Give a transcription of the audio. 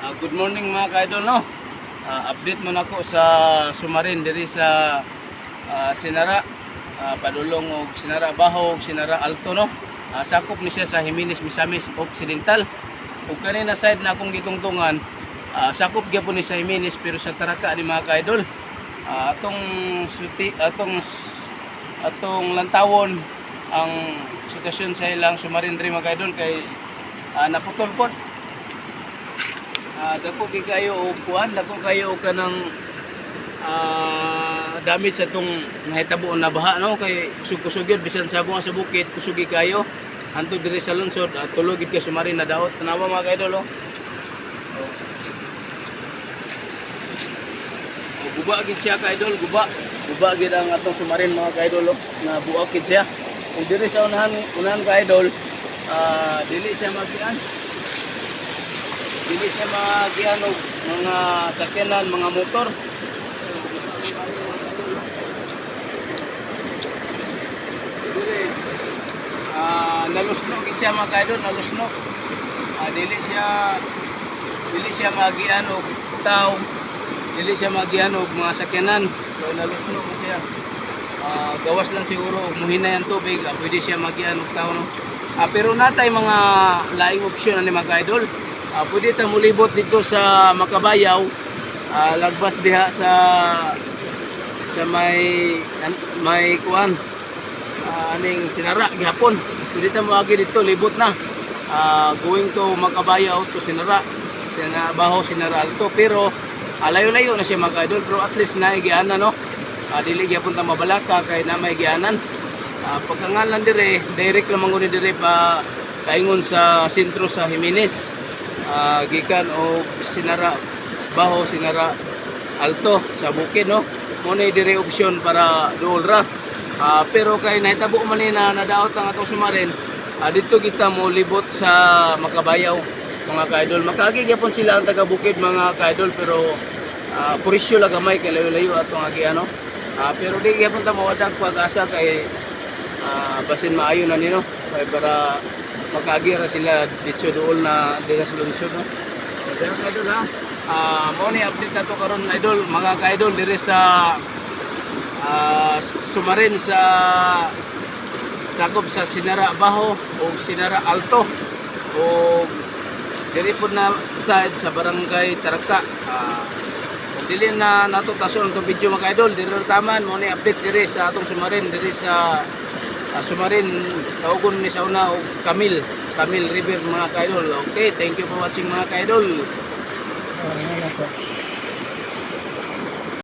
Good morning, mga ka-idol, no. Update man ako sa Sumarin diri sa Sinara padulong og Sinara Baho og Sinara Alto, no. Sakop ni siya sa Jimenez, Misamis Occidental. Ug kanina side na akong gitungtungan, sakop gyapon ni sa Jimenez pero sa Taraka ni, mga ka-idol. Atong suti atong atong lantawon ang sitwasyon sa ilang sumarin diri, mga ka-idol, kay naputol pod. Dako kay kayo og kuan, dako kayo og kanang damage sa itong nahitabo na baha, no, kay kusog-kusog yun bisan sa bunga sa bukid, kusugi kayo hantod diri sa lungsod. Tulog gid kay sumarin na daot. Tanawa, mga kaidol, oh. Oh. Oh, guba gid siya, ka-idol, guba. Guba gid ang atong sumarin, mga ka-idol, oh, na buak gid siya. Kung diri sa unahan unahan, ka-idol, dili siya magian. Dili siya magian og mga sakyanan, mga motor. Dili nalusno gid siya, mga ka-idol, nalusno. Dili siya magian og tao, dili siya magian og mga sakyanan. So nalusno ko siya. Gawas lang siguro og muhinay ang tubig, pwede siya magian og tao, no. Pero natay mga laing opsyon ani, mga ka-idol. Pwede ta mulibot dito sa Makabayaw, lagbas diha sa sa may kuan, aning Sinara gihapon. Pwede ta moagi dito, libot na. Going to Makabayaw to Sinara. Sinara Baho, Sinara Alto, pero layo-layo na siya, mga idol, pero at least naigianan, no. Dili gyapon ta mabalaka kay na may gianan. Pagkangalan dire, direct lang man gud ni dire pa kaingon sa sentro sa Jimenez. Gikan og Sinara Baho, Sinara Alto sa bukid, no. Mo na dire opsyon para duol ra. Pero kay nahitabo man ni na nadaot ang atong sumarin, dito kita mo libot sa Makabayaw, mga ka-idol. Makaagi gyapon sila ang taga bukid, mga ka-idol, pero purisyo lang gamay kay layo-layo atong agi, ano. Pero di gyapon ta mawadag pag-asa kay basin maayo na nino kay para makaagi ra sila dito duol na dira sa lungsod, no. So, dira ka, idol, ha. Mao ni update nato karon, idol, mga ka-idol, diri sa sumarin sa sakop sa Sinara Baho o Sinara Alto o diri pod na side sa Barangay Taraka. Kung dili na nato tason itong video, mga idol, diri ra taman. Mo ni update diri sa atong sumarin diri sa sumarin, tawagon ni sa una og Camille Camille River, mga ka-idol. Okay, thank you for watching, mga ka-idol. Oh, ano po.